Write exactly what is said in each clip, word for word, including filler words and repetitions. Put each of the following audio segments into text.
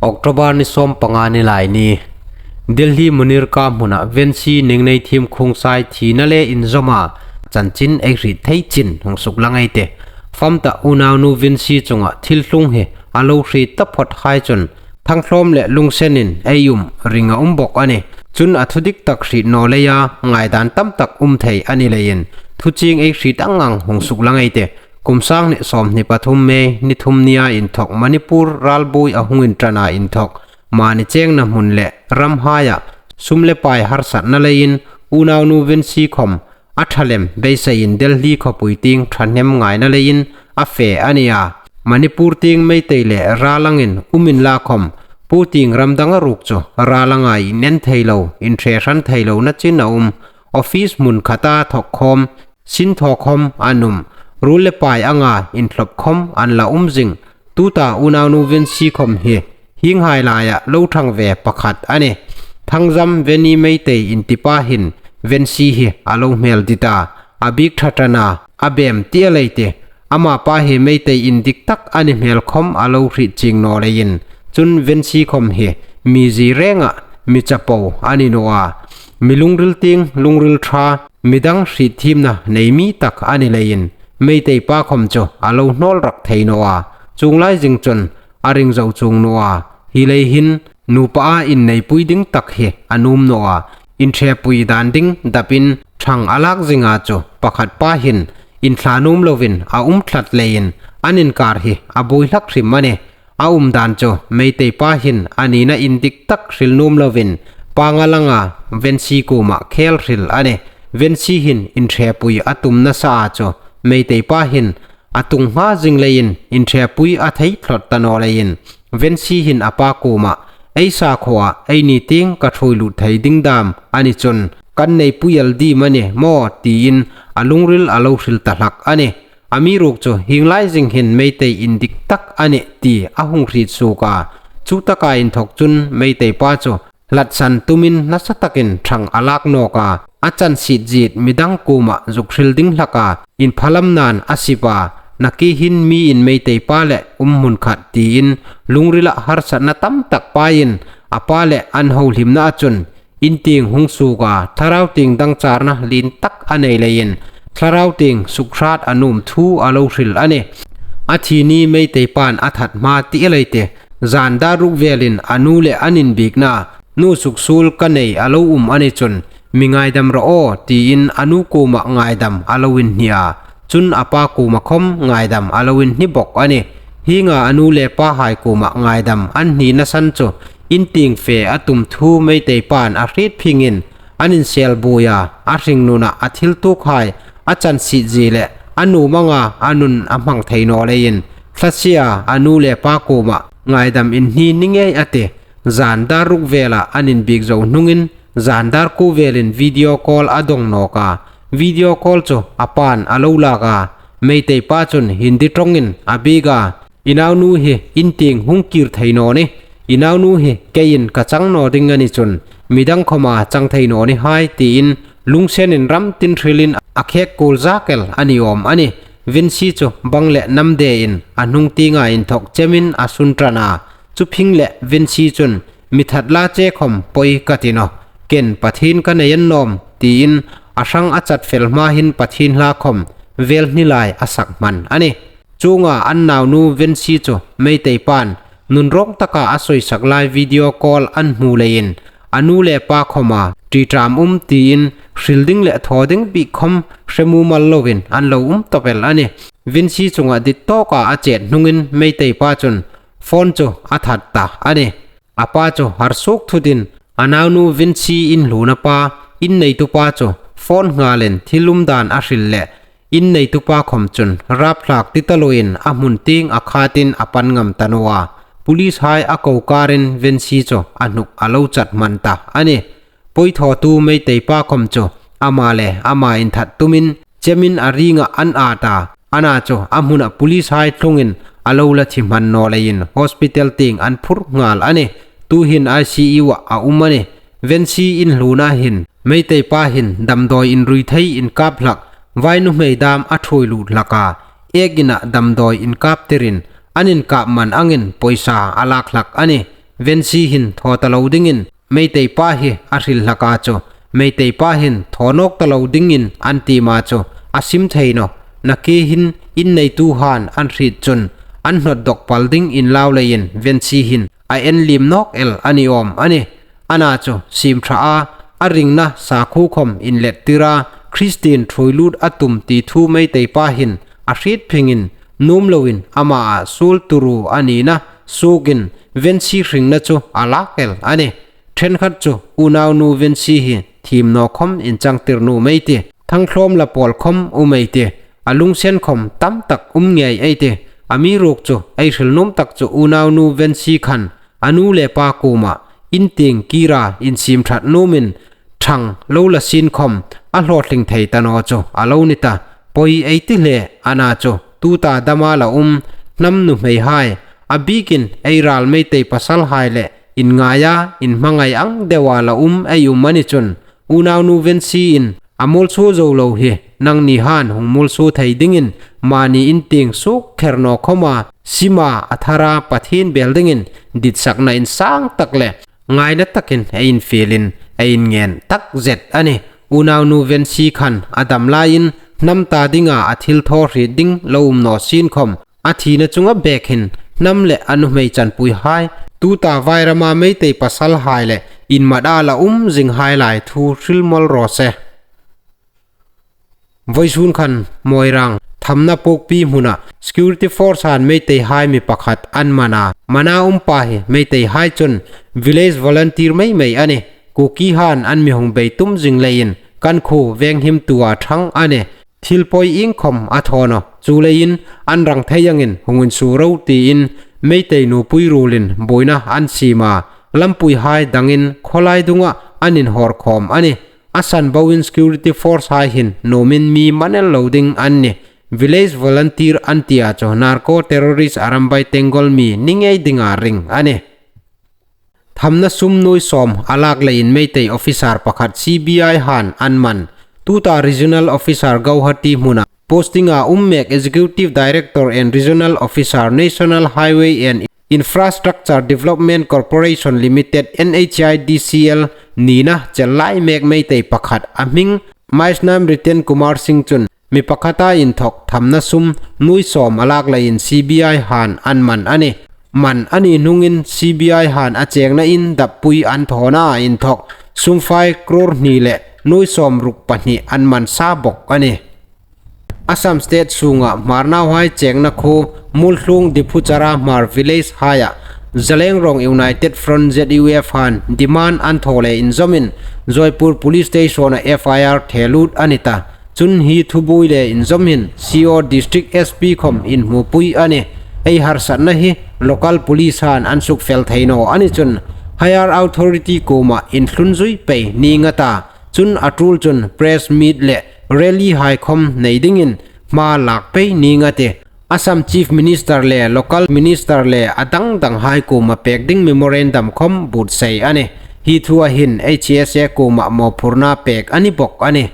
October ni sawmpanga ni lai ni. Delhi Munirka hmuna Vensi Ningnei Thim Khungsai thina le inzawma chanchin ei hriet thei chin hung suklang ei tih. Fam ta unaunu Vensi chunga thil tlung hi a lo hriet ta phawt hai chun thangtlawm le lungsenin ei um ring a um bawk a nih. Chun a thudik tak hriet naw leia ngaidan tam tak um thei a ni leiin thuchieng ei hriet ang ang hung suklang ei tih. Kum sang hni sawmhni pathum May ni thum nia inthawk Manipur ralbuoi a hung inṭana inthawk mani chengna hmun le ramhaia sum le pai harsatna leiin unaunu Vensi khawm a ṭha lem beiseiin Delhi khawpui tieng ṭhahnem ngaina leiin a fe a nih a. Manipur tieng Meitei le ralangin um inla khawm, pu tieng ram danga ruok chu ralanga inen thei lo, inṭhe hran thei lo na chin a um. Office hmun khata thawk khawm, sin thaw khawm an um, ruol le pai anga inthlawp khawm an la um zing. Tuta unaunu Vensi khawm hi hienghai laia lo ṭhang ve pakhat a nih. Thangzam Veni Meitei intipa hin Vensi hi a lo hmel dit a, a bik ṭha ṭan a, a bem ti a lei tih. Ama pa hi Meitei indik tak a ni hmel khawm a lo hriet chieng naw leiin chun Vensi khawm hi mi zie renga mi chapo a ni naw a. Mi lungril tieng lungril ṭha, midang hriet thiemna nei mi tak a ni leiin Meitei pa khawm chu a lo hnawl rak thei naw a. Chuong lai zing chun a ring zo chuong naw a. Hi lei hin nupa a inneipui ding tak hi a nuom naw a. Inṭhepui dan ding dapin ṭhang a lak zinga chu pakhat pa hin inthla nuom lovin a um tlat leiin an inkar hi a buoi hlak hrim a nih. A um dan chu Meitei pa hin a nina indik tak hril nuom lovin panga langa Vensi kuoma khel hril a nih. Vensi hin inṭhepui a tum nasa a chu Meitei pa hin a tung nghal zing leiin inṭhepui a thei thlawt ta naw leiin Vensi hin a pa kuoma, "Ei sakhuoa eini tieng ka ṭhuoi lut thei ding dam a ni chun kan neipui el ding am a ni maw?" tiin a lungril a lo hril ta hlak a nih. Amiruokchu hieng lai zing hin Meitei indik tak a nih ti a hung hriet suok a. Chutaka inthawk chun Meitei pa chu hlatsan tumin nasa takin ṭhang a lak nawk a. A chansiet ziet midang kuoma zuk hril ding hlaka inphalamnain a sip a. Nakie hin miin Meitei pa le um hmun khat tiin lungrila harsatna tam tak paiin a pa le an hohlimnaa chun in tieng hung suok a, thlarau tieng dangcharna lien tak a nei leiin thlarau tieng sukhrat a nuom thu a lo hril a nih. A thi ni Meitei pan a that hma ti a lei tih. Zan dar ruk velin a nu le an inbiekna, "Nu, suksuol ka nei a lo um a ni chun mi ngaidam rawh aw," tiin a nu kuoma ngaidam a lo inhni a. Chun a pa kuoma khawm ngaidam a lo inhni bawk a nih. Hienga a nu le pahai kuoma ngaidam an hnina san chu in tieng fe a tum thu Meitei pan a hriet phingin an inselbuoi a, a hringnuna a thil tuokhai a chansiet zie le a nuom anga a nun a hmang thei naw leiin thla sia a nu le pa kuoma ngaidam inhni ni ngei a tih. Zan dar ruk vela an inbiek zo hnungin zan dar kuo velin video call a dong nawk a. Video call chu a pan a lo lak a. Meitei pa chun Hindi ṭawngin a biek a, "I naunu hi in tieng hung kir thei naw nih. I naunu hi keiin ka chang naw ding a ni chun midang khawma chang thei naw ni hai," tiin lungsenin ram tin hrilin a khek kuol zak el a ni awm a nih. Vensi chu bang le nam dein a hnung tienga inthawk chemin a sun ṭan a. Chu phing le Vensi chun, "Mi that la che khawm poi ka ti nawh. Ken Pathien ka nei a nawm," tiin a hrang a chat fel hma hin Pathien hla khawm vel hni lai a sak hman a nih. Chuonga an naunu Vensi chu Meitei pan nunrawng taka a sawisak lai video call an hmu leiin a nu le pa khawma ṭiṭam um tiin hril ding le thaw ding bik khawm hre mumal loin an lo um tawp el a nih. Vensi chunga dit tawka a chet hnungin Meitei pa chun phone chu a that ta a nih. A pa chu harsuok thutin a naunu Vensi in hluna pa, in neitu pa chu phone nghalin thil um dan a hril le in neitu pa khawm chun rapthlak ti ta loin a hmun tieng a khatin a pan ngam ta naw a. Police hai a ko karin Vensi chu a hnuk a lo chat hman ta a nih. Pawi thawtu Meitei pa khawm chu ama le ama inthat tumin chemin a ringa an at a. Ana chu a hmuna police hai thlungin a lo la thi hman naw leiin hospital tieng an phur nghal a nih. Tuhin I C U-a a um a nih. Vensi in hluna hin Meitei pa hin damdawi inrui thei inkap hlak, vai nuhmei dam a ṭhuoi lut hlak a, ek ina damdawi inkap tirin an inkap man angin pawisa a lak hlak a nih. Vensi hin thaw ta lo dingin Meitei pa hi a hril hlak a chu, Meitei pa hin thaw nawk ta lo dingin an ti ma chu a sim thei nawh. Nakie hin in neitu han an hriet chun an hnawt dawk pal ding inlau leiin Vensi hin a en liem nawk el a ni awm a nih. Ana chu siem ṭha a, a ringna sakhuo khawm inlet tir a, Kristien ṭhuoi lut a tum ti thu Meitei pa hin a hriet phingin nuom loin ama a suol turu a nina suokin Vensi hringna chu a lak el a nih. Ṭhenkhat chu unaunu Vensi hi thiem naw khawm inchang tir nuom ei tih, thangthlawm la pawl khawm um ei tih, a lunginsen khawm tam tak um ngei ei tih. Amiruokchu ei hril nuom tak chu unaunu Vensi khan a nu le pa kuoma in tieng kira insiem ṭhat nuomin ṭhang lo la sien khawm a hlawtling thei ta naw chu a lo ni ta. Pawi ei ti hle. Ana chu tuta dama la um hnam nuhmeihai, a bikin ei ral Meitei pasalhai le inngaia inhmangai ang deua la um ei um a ni chun, unaunu Vensi in a muolsuo zo lo hi nangni han hung muolsuo thei dingin mani in tieng suok kher naw khawma sima a thara Pathien bel dingin ditsakna insang tak le ngaina takin ei infielin ei inngen tak zet a nih. Unaunu Vensi khan a dam laiin hnam ta dinga a thilthaw hriet ding lo um naw sien khawm, a thina chunga bek hin hnam le a nuhmei chanpuihai, tuta vairama Meitei pasalhai le inmada la um zinghai lai thu hril mawl raw se. Vawisun khan Moirang Thamna Pukpi hmuna security force han Meiteihai mi pakhat an man a, mana um pa hi Meiteihai chun village volunteer mei mei a nih. Kuki han an mi hung bei tum zing leiin kan khuo venghimtua ṭhang a nih. Thil pawi iengkhawm a thaw nawh. Chuleiin an rang thei angin hung insuo ro tiin Meitei nupui ruolin buoina an siem a, lampuihai dangin khawlai dunga an inhawr khawm a nih. A san boin security forcehai hin nuomin mi man el lo ding an nih. Village volunteer an tia chu narco terrorist Arambai Tenggol mi ni ngei dinga ring a nih. Thamna sum nuoi sawm a lak leiin Meitei officer pakhat C B I han an man. Tuta regional officer Guwahati hmuna postinga um mek Executive Director and Regional Officer National Highway and Infrastructure Development Corporation Limited, N H I D C L, nina chel lai mek Meitei pakhat a hming Maisnam Riten Kumar Singh chun mi pakhata inthawk thamna sum nuoi sawm a lak leiin C B I han an man a nih. Man a ni hnungin C B I han a chengna in dappui an thawna inthawk sum fai crore hni le nuoi sawm ruk pahni an man sa bawk a nih. Assam State sunga Hmar nauhai chengna khuo Muolhung Diphu Chara Hmar village haia Zeliangrong United Front Z U F han demand an thaw le inzawmin Joypur Police Station-a F I R thelut a ni ta. Chun hi thubuoi le inzawm hin C O District S P khawm inhmupui a nih. Ei harsatna hi local police han an sukfel thei naw a ni chun higher authority kuoma inthlun zui pei ning a ta. Chun a tul chun press meet le rally hai khawm nei dingin hma lak pei ning a tih. Assam Chief Minister le local minister le a dang danghai kuoma pek ding memorandum khawm buotsai a nih. Hi thua hin H S A kuoma mawphurna pek a ni bawk a nih.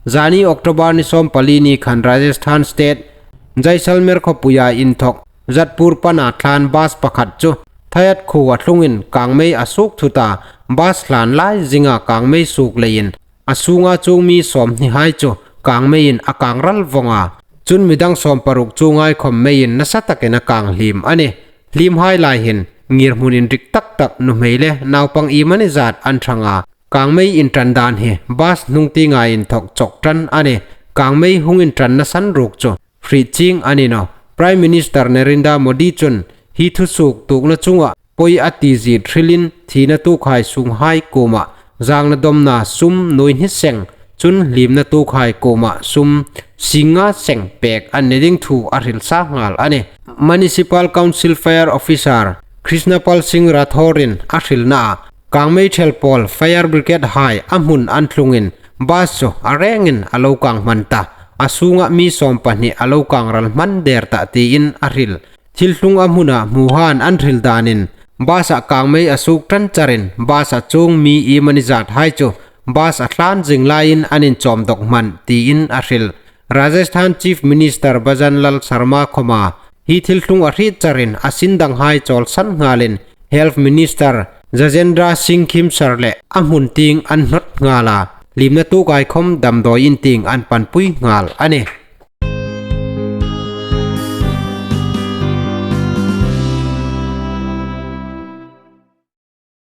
Zani October ni sawmpali ni khan Rajasthan State Jaisalmer khawpuia inthawk Jadpur pana thlan bus pakhat chu Thayat khuo a thlungin kangmei a suok thut a, bus hlan lai zinga kangmei suok leiin a sunga chuong mi sawmhnihai chu kangmeiin a kang ral vawng a. Chun midang sawmparuk chuonghai khawm meiin nasa takin a kang hliem a nih. Hliemhai lai hin ngirhmun inrik tak tak nuhmei le naupang iemani zat an ṭhang a. Kangmei intran dan hi bus hnung tienga inthawk chawk ṭan a nih. Kangmei hung intranna san ruok chu hriet chieng a ni nawh. Prime Minister Narendra Modi chun hi thusuok tuokna chunga pawi a ti zit hrilin thina tuokhai sunghai kuoma zangna dawmna sum nuoi hni seng, chun hliemna tuokhai kuoma sum sing nga seng pek an ni ding thu a hril sa nghal a nih. Municipal Council Fire Officer Krishnapal Singh Rathore-in a hrilnaa kangmei ṭhel pawl fire brigade hai a hmun an thlungin bus chu a rengin a lo kang hman ta. A sunga mi sawmpahni a lo kang ral hman der ta tiin a hril. Thil tlung a hmuna hmuhan an hril danin bus-a kangmei a suok ṭan charin bus-a chuong mi iemani zathai chu bus a thlan zing laiin an inchawm dawk hman tiin a hril. Rajasthan Chief Minister Bhajan Lal Sharma khawma hi thil tlung a hriet charin a sin danghai chawlsan nghalin Health Minister Gajendra Singh Khemsar le a hmun tieng an hnawt nghal a, hliemna tukai khawm damdawi in tieng an panpui nghal a nih.